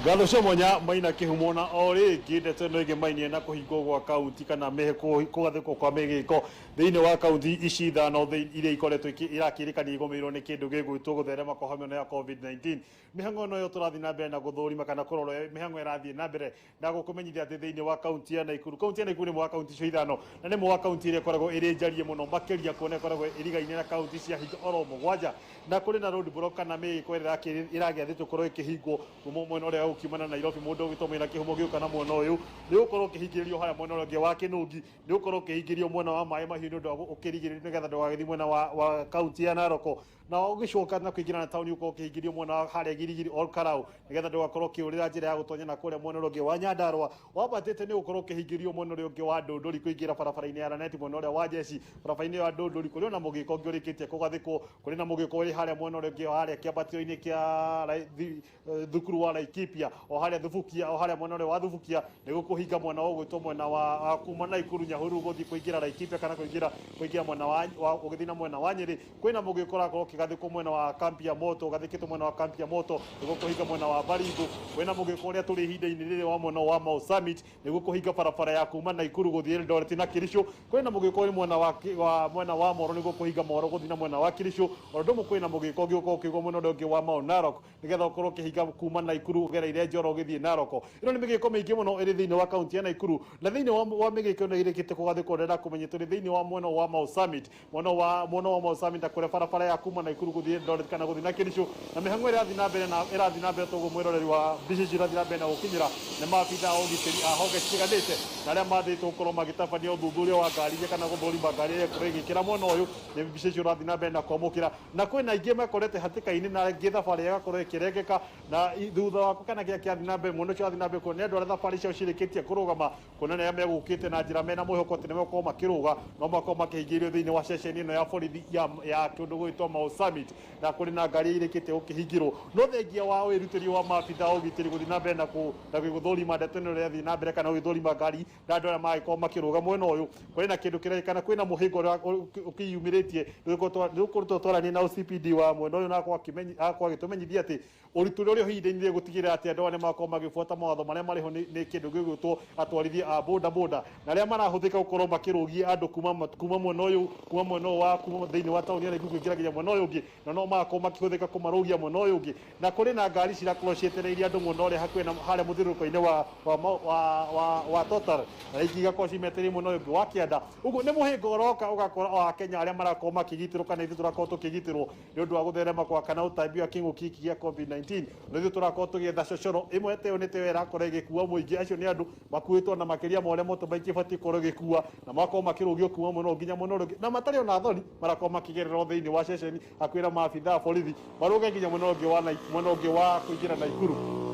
Ngatho cia mwanya Maina Kĩhumo na o rĩngĩ ndeto ĩno ĩgĩmainie na kũhingwo gwa kaunti kana kũgathĩkwo kwa mĩgĩko thĩinĩ wa kaunti ici ithano iria ikoretwo irakĩrĩkania igũmĩirwo nĩ kĩndũ gĩgwĩtwo gũtherema kwa homa ĩno ya COVID-19. Mĩhang'o ĩno yo tũrathiĩ na mbere na gũthũrima kana kũrora mĩhang'o ĩrathiĩ na mbere na gũkũmenyithia atĩ thĩinĩ wa kaunti ya Naikuru, kaunti ya Naikuru nĩ ĩmwe wa kaunti icio ithano na nĩ ĩmwe wa kaunti ĩrĩa ĩkoragwo ĩrĩ njariĩ mũno makĩria kuona ĩkoragwo ĩrigaine na kaunti cia hinga oro mũgwanja. Na kũrĩ na road block kana mĩgĩko ĩrĩa ĩragĩathĩtwo gũkorwo ĩkĩhingwo kuma mwena ũrĩa ũkiumana na Nairobi mũndũ ũgĩtwo mwena kĩhumo gĩũka na mwena ũyũ nĩ ũgũkorwo ũkĩhingĩrĩrio harĩa mwena ũrĩa ũngĩ wa Kĩnũngi, nĩ ũgũkorwo ũkĩhingĩrio mwena wa maĩ mahiũ nĩ ũndũ wa ũkĩrigĩrĩrio nĩgetha ndũgagĩthiĩ mwena wa kaunti ya Narok. Na ũgĩcoka na kũingĩra na taũni ũkorwo ũkĩhingĩrio mwena wa harĩa Girigiri Ol Kalou nĩgetha ndũgakorwo ũkĩũrĩra njĩra ya gũtonya na kũrĩa mwena ũrĩa ũngĩ wa Nyandarua. Wambatĩte nĩ ũgũkorwo ũkĩhingĩrio mwena ũrĩa ũngĩ wa Ndũndũri kũingĩra barabara-inĩ ya Lanet mwena ũrĩa wa Jeshi barabara-inĩ ya Ndũndũri kũrĩ ona mũgĩko ũngĩ ũrĩkĩtie kũgathĩkwo. Kũrĩ na mũgĩko ũrĩ harĩa mwena ũrĩa ũngĩ harĩa kĩambatĩro-inĩ kĩa thukuru wa Laikipia o harĩa Thubukia o harĩa mwena ũrĩa wa Thubukia nĩguo kũhinga mwena wa ũgwĩtwo mwena wa kuma Naikuru Nyahururu gũthiĩ kũingĩra Laikipia kana kũingĩra kũingĩra mwena wa ũgĩthiĩ na mwena wa Nyĩrĩ. Kwĩna mũgĩko ũrakorwo ũkĩgathĩkwo mwena wa kambi ya moto ũgathĩkĩtwo mwena wa kambi ya moto nĩguo kũhinga mwena wa Baringo. Kwĩna mũgĩko ũrĩa tũrĩ ihinda-inĩ rĩrĩ wa mwena wa Mau Summit nĩguo kũhinga barabara ya kuma Naikuru gũthiĩ Eldoret na Kericho. Kwĩna mũgĩko ũrĩ mwena wa, wa mwena wa Moro nĩguo kũhinga Moro gũthiĩ na mwena wa Kericho. O ũndũ ũmwe kwĩna mũgĩko ũngĩ ũkoragwo ũkĩigwo mwena ũrĩa ũngĩ wa Mau Narok nĩgetha ũkorwo ũkĩhinga kuma Naikuru ũgereire Njoro ũgĩthiĩ Narok. Ĩno nĩ mĩgĩko mĩingĩ mũno ĩrĩ thĩinĩ wa kaunti ya Naikuru na thĩinĩ wa, wa mĩgĩko ĩno ĩrĩkĩte kũgathĩkwo ndĩrenda kũmenya tũrĩ thĩinĩ wa mwena wa Mau Summit. Mwena wa mwena wa Mau Summit na kũrĩa barabara ya kuma Naikuru gũthiĩ Eldoret kana gũthiĩ na Kericho na mĩhang'o ĩrĩa ĩrathiĩ na mbere na ĩrathiĩ na mbere toguo mwĩroreri wa mbica icio ĩrathiĩ na mbere na gũkinyĩra nĩ maabitha a ũgitĩri a honge citiganĩte na arĩa mathĩtwo gũkorwo magĩtabania ũthuthuria wa ngari iria kana gũthũrima ngari iria ĩkorwo ĩgĩkĩra mwena ũyũ nĩ mbica icio ũrathiĩ na mbere na kwamũkĩra na kwĩna aingĩ mekorete hatĩka-inĩ na angĩ thabarĩ ĩgakorwo ĩkĩrengeka na thutha wa kana kĩrĩa kĩrathiĩ na mbere mwena ũcio ũrathiĩ na mbere kuona nĩ andũ arĩa thabarĩ ciao cirĩkĩtie kũrũgama kuona nĩ arĩa megũkĩte na njĩra mena mwĩhoko atĩ nĩ megũkorwo makĩrũga no makorwo makĩhingĩirio thĩinĩ wa ceceni ĩno ya borithi ya kĩndũ gũgĩtwo Mau Summit na kũrĩ na ngari irĩkĩtie gũkĩhingĩrwo no thengia wa wĩrutĩri wa maabitha a ũgitĩri gũthiĩ na mbere na gũthũrima ndeto ĩno ĩrĩa ĩrathiĩ na mbere kana gũgĩthũrima ngari na andũ arĩa maragĩkorwo makĩrũga mwena ũyũ kũrĩ na kĩndũ kĩreka kwĩna mũhĩnga ũrĩa ũkĩyumĩrĩtie nĩ ũkoretwo twaranĩria na OCPD wa mwena ũyũ na agakorwo agĩtũmenyithia atĩ ũritũ ũrĩa ũrĩ ho ihinda-inĩ rĩrĩ gũtigĩrĩra atĩ andũ aya nĩ makorwo magĩbuata mawatho marĩa marĩ ho nĩ kĩndũ gĩgwĩtwo atwarithia a boda boda na arĩa marahũthĩka gũkorwo makĩrũgia andũ kuma mwena ũyũ kuma mwena ũyũ wa kuma thĩinĩ wa taũni ya Naikuru kũingĩra nginya mwena ũyũ ũngĩ na no magakorwo makĩhũthĩka kũmarũgia mwena ũyũ ũngĩ na kũrĩ na ngari cirakorwo cietereirie andũ mwena ũrĩa hakuhĩ na harĩa mũthiũrũrũko-inĩ wa wa wa wa wa Total na ingĩ igakorwo cimetereirie mwena ũyũ ũngĩ wa kĩanda. Ũguo nĩ mũhĩnga ũroka ũgakora o Akenya arĩa marakorwo makĩgitĩrwo kana ithuĩ tũrakorwo tũkĩgitĩrwo nĩ ũndũ wa gũtherema kwa kana ũtambi wa kĩng'ũki gĩkĩ gĩa COVID-19. Na ithuĩ tũrakorwo tũgĩetha cocoro ĩmwe ta ĩyo nĩ ta ĩyo ĩrakorwo ĩgĩkua mũingĩ. Acio nĩ andũ makuĩtwo na makĩria ma ũrĩa motorbike ĩbatiĩ gũkorwo ĩgĩkua na magakorwo makĩrũgio kuma mwena ũyũ nginya mwena ũrĩa ũngĩ na matarĩ ona thoni marakorwo makĩgerera o thĩinĩ wa ceceni hakuhĩ na maabitha a borithi marũge nginya mwena ũngĩ wa mwena ũngĩ wa kũingĩra Naikuru.